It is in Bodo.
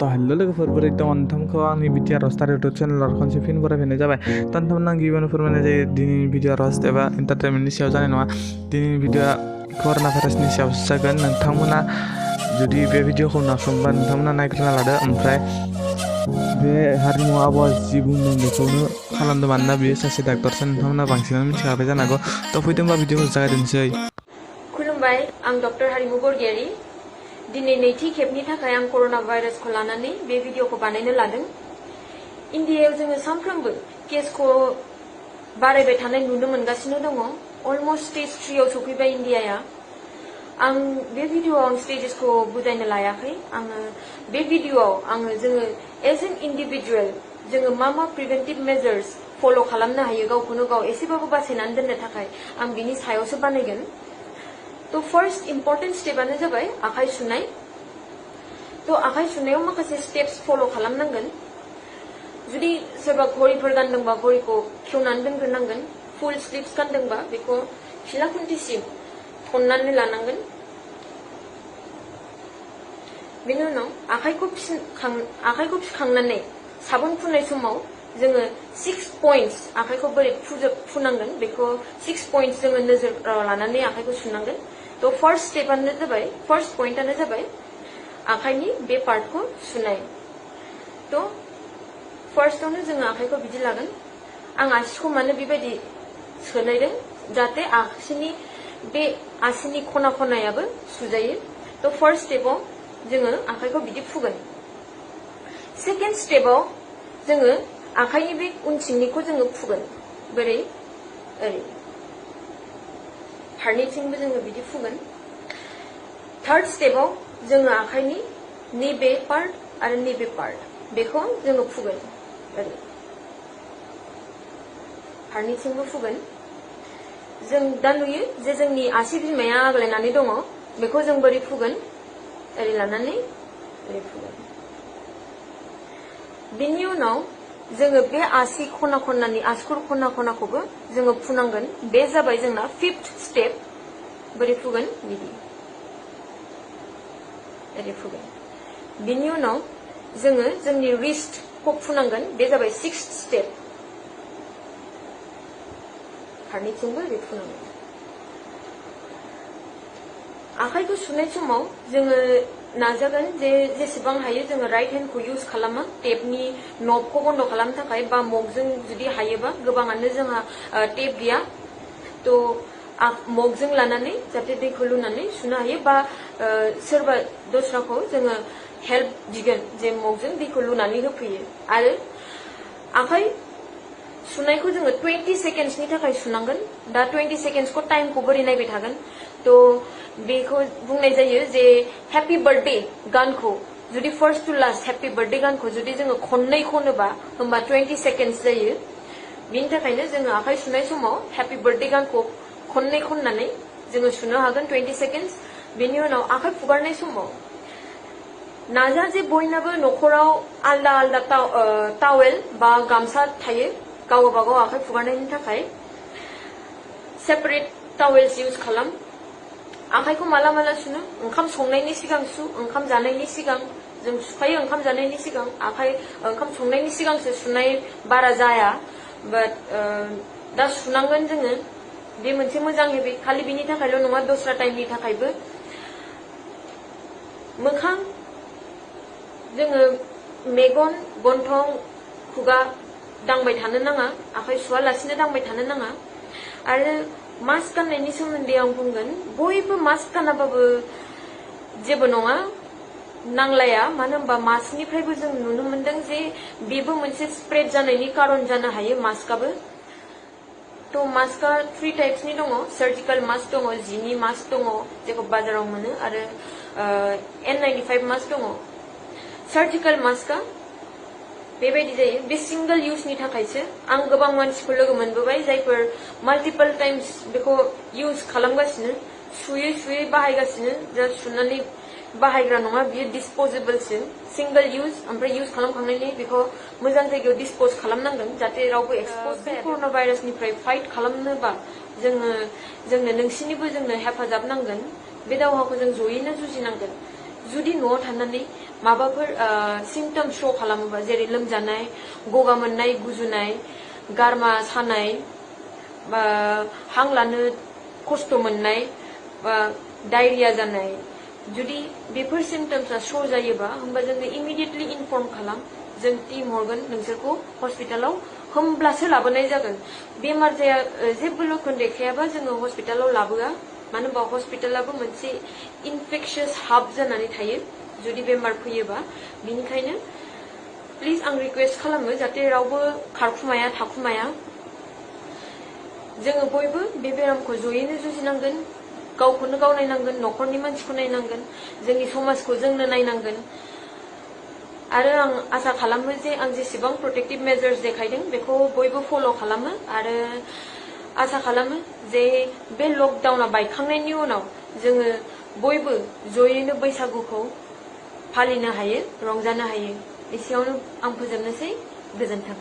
तो हेलो लोगोफोर बोरै दं नोंथांमोनखौ आंनि भिडिअ स्टार इउटुब चेनेलाव खनसे फिन बरायफैनाय जाबाय दा नोंथांमोन आं गिबियावनो फोरमायनाय जायो दिनैनि भिडिअ रस्ट एबा एन्टारटेनमेन्टनि सायाव जानाय नङा दिनैनि भिडिअआ कर'ना भाइरासनि सायाव जागोन नोंथांमोना जुदि बे भिडिअखौ नुवाखैमोनबा नोंथांमोना नायग्रोना लादो ओमफ्राय बे हारिमु आबहावा जि बुंदों बेखौनो खालामदों मानोना बेयो सासे डाक्टरसो नोंथांमोना बांसिनानो मिथिखाबाय जानो हागौ थ' फैदोंबा भिडिअखौ जागायदोनसै। खुलुमबाय आं डक्टर हारिमु बरगयारी दिनै नैथि खेबनि थाखाय आं कर'ना भाइरासखौ लानानै बे भिडिअखौ बानायनो लादों। इन्डियायाव जोङो सानफ्रोमबो केसखौ बारायबाय थानाय नुनो मोनगासिनो दङ। अलमस्ट स्टेज 3 आव सफैबाय इन्डियाया। आं बे भिडिअआव आं स्टेजेसखौ बुजायनो लायाखै। आङो बे भिडिअआव जोङो एज एन इन्डिभिजुवेल जोङो मा प्रिभेन्टिभ मेजार्स फल' खालामनो हायो गावखौनो गाव एसेबाबो बासायनानै दोननो थाखाय आं बिनि सायावसो बानायगोन। तो फर्स्ट इम्पर्टेन्ट स्टेपानो जाबाय आखाइ सुनाय। तो आखाइ सुनायाव माखासे स्टेप्स फल' खालामनांगोन। जुदि सोरबा घड़ीफोर गानदोंबा घड़ीखौ खेवनानै दोनग्रोनांगोन। फुल स्लिभ्स गानदोंबा बेखौ खिला खुन्थिसिम थननानै लानांगोन। बेनि उनाव आखाइखौ फिखांनानै साबोन फुननाय समाव जोङो 6 पॉइंट्स आखाइखौ बोरै फुनांगोन बेखौ 6 पॉइंट्स जोङो नोजोराव लानानै आखाइखौ सुनांगोन। तो फर्स्ट पॉइंटानो जाबाय आखाइनि बे पार्टखौ सुनाय। तो फर्स्टआवनो जोङो आखाइखौ बिदि लागोन। आं आसिखौ मानो बेबायदि सोलायदों जाहाथे बे आसिनि खनायाबो सुजायो। तो फर्स्ट स्टेपाव जोङो आखाइखौ बिदि फुगोन। सेकेन्ड स्टेपाव जोङो आखाइनि बे उनथिंनिखौ जोङो फुगोन। बोरै ओरै फारनैथिंबो जोङो बिदि फुगोन। थार्ड स्टेपाव जोङो आखाइनि नैबे पार्ट आरो नैबे पार्ट बेखौ जोङो फुगोन। ओरै फारनैथिंबो फुगोन। जों दा नुयो जे जोंनि आसि बिमाया आग्लायनानै दङ बेखौ जों बोरै फुगोन ओरै लानानै ओरै फुगोन। बेनि उनाव जोङो बे आसि खनानि आसुगुर खनाखौबो जोङो फुनांगोन। बे जाबाय जोंना 5th स्टेप। बोरै फुगोन बिदि ओरै फुगोन। बेनि उनाव जोङो जोंनि रिस्टखौ फुनांगोन। बे जाबाय 6th स्टेप। फारनैथिंबो ओरै फुनांगोन। आखाइखौ सुनाय समाव जोङो नाजागोन जे जेसेबां हायो जोङो राइट हेन्डखौ इउज खालामा टेपनि नबखौ बन्द खालामनो थाखाय बा मगजों जुदि हायोबा गोबाङानो जोंहा टेप गैया तो मगजों लानानै जाहाथे दैखौ लुनानै सुनो हायो बा सोरबा दस्राखौ जोङो हेल्प बिगोन जे मगजों दैखौ लुनानै होफैयो। आरो आखाइ सुनायखौ जोङो 20 सेकेन्ड्सनि थाखाय सुनांगोन। दा 20 सेकेन्ड्सखौ टाइमखौ बोरै नायबाय थागोन तो बेखौ बुंनाय जायो जे हेपि बार्थडे गानखौ जुदि first to last happy birthday गानखौ जुदि जोङो खननै खनोबा होमबा 20 सेकेन्ड्स जायो। बिनि थाखायनो जोङो आखाइ सुनाय समाव हेपि बार्थडे गानखौ खननै खननानै जोङो सुनो हागोन 20 सेकेन्ड्स। बेनि उनाव आखाइ फुगारनाय समाव नाजा जे बयनाबो न'खराव आलदा आलदा टावेल बा गामसा थायो गावबा गाव आखाइ फुगारनायनि थाखाय। सेपारेट टावेल्स इउज खालाम। आखाइखौ माला सुनो ओंखाम संनायनि सिगां सु ओंखाम जानायनि सिगां जों सुखायो। ओंखाम जानायनि सिगां ओंखाम संनायनि सिगांसो सुनाय बारा जाया बाट दा सुनांगोन जोङो। बे मोनसे मोजां हेबिट खालि बिनि थाखायल' नङा दस्रा टाइमनि थाखायबो। मोखां जोङो मेगन गन्थं खुगा दांबाय थानो नाङा। आखाइ सुवालासिनो दांबाय थानो नाङा। आरो मास्क गाननायनि सोमोन्दै आं बुंगोन बयबो मास्क गानाबाबो जेबो नङा नांलाया। मानो होनबा मास्कनिफ्रायबो जों नुनो मोनदों जे बेबो मोनसे स्प्रेड जानायनि कारन जानो हायो मास्कआबो। तो मास्कआ 3 टाइप्सनि दङ। सार्जिकल मास्क दङ, जिनि मास्क दङ जेखौ बाजाराव मोनो आरो N95 मास्क दङ। सार्जिकल मास्कआ बेबायदि जायो बे सिंगल इउजनि थाखायसो। आं गोबां मानसिखौ लोगो मोनबोबाय जायफोर माल्टिपल टाइम्स बेखौ इउज खालामगासिनो सुयै बाहायगासिनो। जास्ट सुनानै बाहायग्रा नङा बियो डिसपोजेबलसो सिंगल इउज। ओमफ्राय इउज खालामखांनायनि बेखौ मोजां जायगायाव डिसपोज खालामनांगोन जाहाथे रावबो एक्सपोज जाया। कर'ना भाइरासनिफ्राय फाइट खालामनोबा जोंनो नोंसिनिबो जोंनो हेफाजाब नांगोन। बे दावहाखौ जों जयैनो जुजिनांगोन। जुदि न'आव थानानै माबाफोर सिम्पटम श' खालामोबा जेरै लोमजानाय गगा मोननाय गुजुनाय गारमा सानाय बा हां लानो खस्थ' मोननाय बा डायरिया जानाय जुदि बेफोर सिम्पटम्सआ श' जायोबा होमबा जोङो इमिडिएटलि इनफर्म खालाम जों टीम हरगोन नोंसोरखौ हस्पिटालाव होमब्लासो लाबोनाय जागोन बेमार जाया जेबो लक्षण देखायाबा जोङो हस्पिटालाव लाबोआ मानो होनबा हस्पिटालाबो मोनसे इनफेक्शियास हाब जानानै थायो जुदि बेमार फैयोबा बिनिखायनो प्लिज आं रिक्वेस्ट खालामो जाहाथे रावबो खारखुमाया थाखुमाया जोङो बयबो बे बेरामखौ जयैनो जुजिनांगोन गावखौनो गाव नायनांगोन न'खरनि मानसिखौ नायनांगोन जोंनि समाजखौ जोंनो नायनांगोन आरो आं आसा खालामो जे आं जेसेबां प्रोटेक्टिभ मेजार्स देखायदों बेखौ बयबो फल' खालामो आरो आसा खालामो जे बे लकडाउना बायखांनायनि उनाव जोङो बयबो जयैनो बैसागुखौ फालिनो हायो रंजानो हायो एसेयावनो आं फोजोबनोसै गोजोन्थों